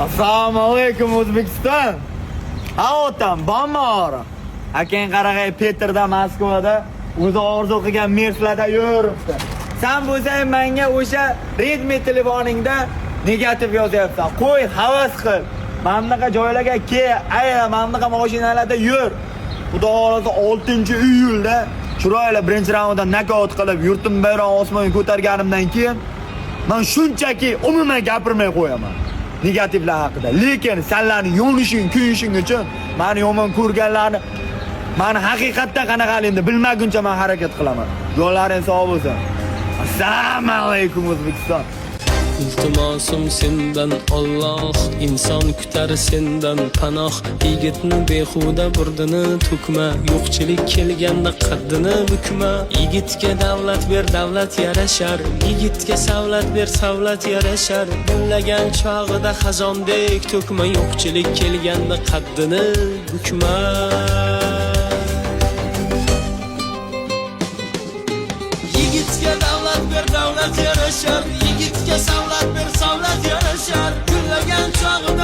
Assalomu alaykum, O'zbekiston. Ha, otam, bormi og'riq? Akang qarag'ay Petrda, Moskvada o'zi orzu qilgan Merslarda yuribdi. San bo'lsang menga o'sha Redmi telefoningda negativ yozyapsan. Qo'y, havas qil. Mana bunaqa joylarga kel, ayla, mana bunaqa mashinalarda yur. Xudo xohlasa 6-iyulda chiroyli birinchi raundda nokaut qilib, yurtim bayrog'ini osmonga ko'targanimdan keyin men shunchaki umuman gapirmay qo'yaman negativlar haqida. Lekin sanlarni yonishing, kuyishing uchun mani yomon ko'rganlarni mani haqiqatdan qanaqaligimni bilmaguncha men harakat qilaman. Yo'llaring sog' bo'lsin. Assalomu alaykum, O'zbekiston. Iltimosim sendan, Alloh, inson kutar sendan panoh. Yigitni behuda burdini to'kma, yo'qchilik kelganda qaddini bukma. Yigitga davlat ber, davlat yarashar, yigitga savlat ber, savlat yarashar. Gullagan chog'ida xazondek to'kma, yo'qchilik kelganda qaddini bukma. Yigitga davlat ber, davlat yarashar, yigitga savlat ber, savlat yarashar. Gullagan chog'ida